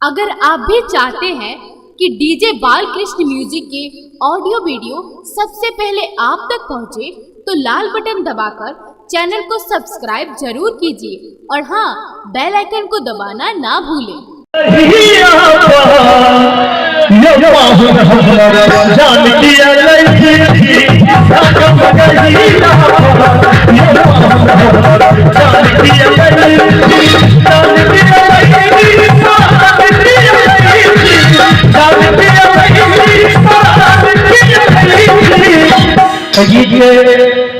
अगर आप भी चाहते हैं कि डीजे बालकृष्ण म्यूजिक के ऑडियो वीडियो सबसे पहले आप तक पहुंचे, तो लाल बटन दबाकर चैनल को सब्सक्राइब जरूर कीजिए और हाँ, बेल आइकन को दबाना ना भूलें। गीत के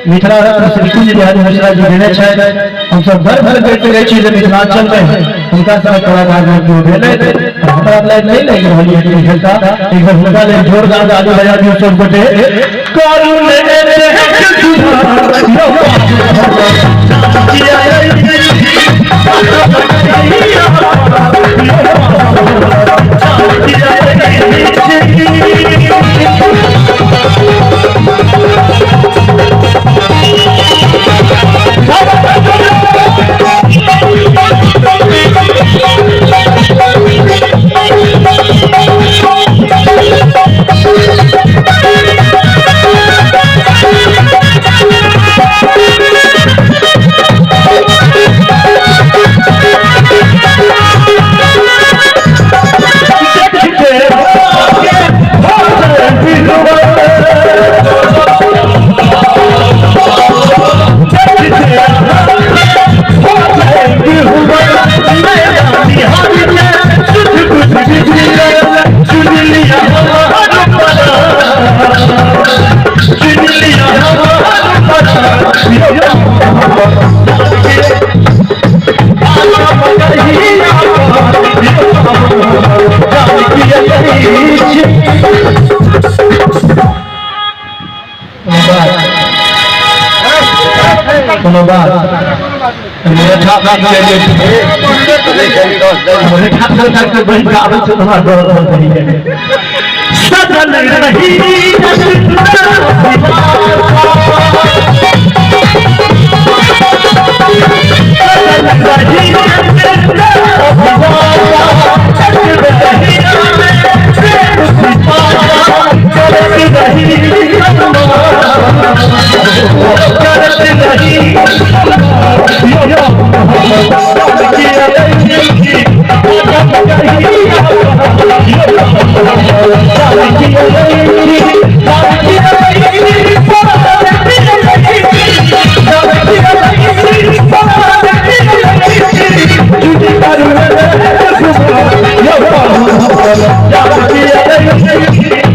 मिथिला रत्न श्री कुंज बिहारी मिश्रा जी देने छथि। हम सब घर घर करते रहे छी मिथिलांचल में हुनका सब कलाकार लोग भेलै। हमरा लग नहीं लागि रहल है कि खेलता एक बार हुनका लेल जोरदार ताली बजा दियौ सब गोटे। करुण कोनो बात मेरे ठाप के मेरे ठाप के बड़ी आवे छै हमरा डर रहल है। सजल रही Yeah.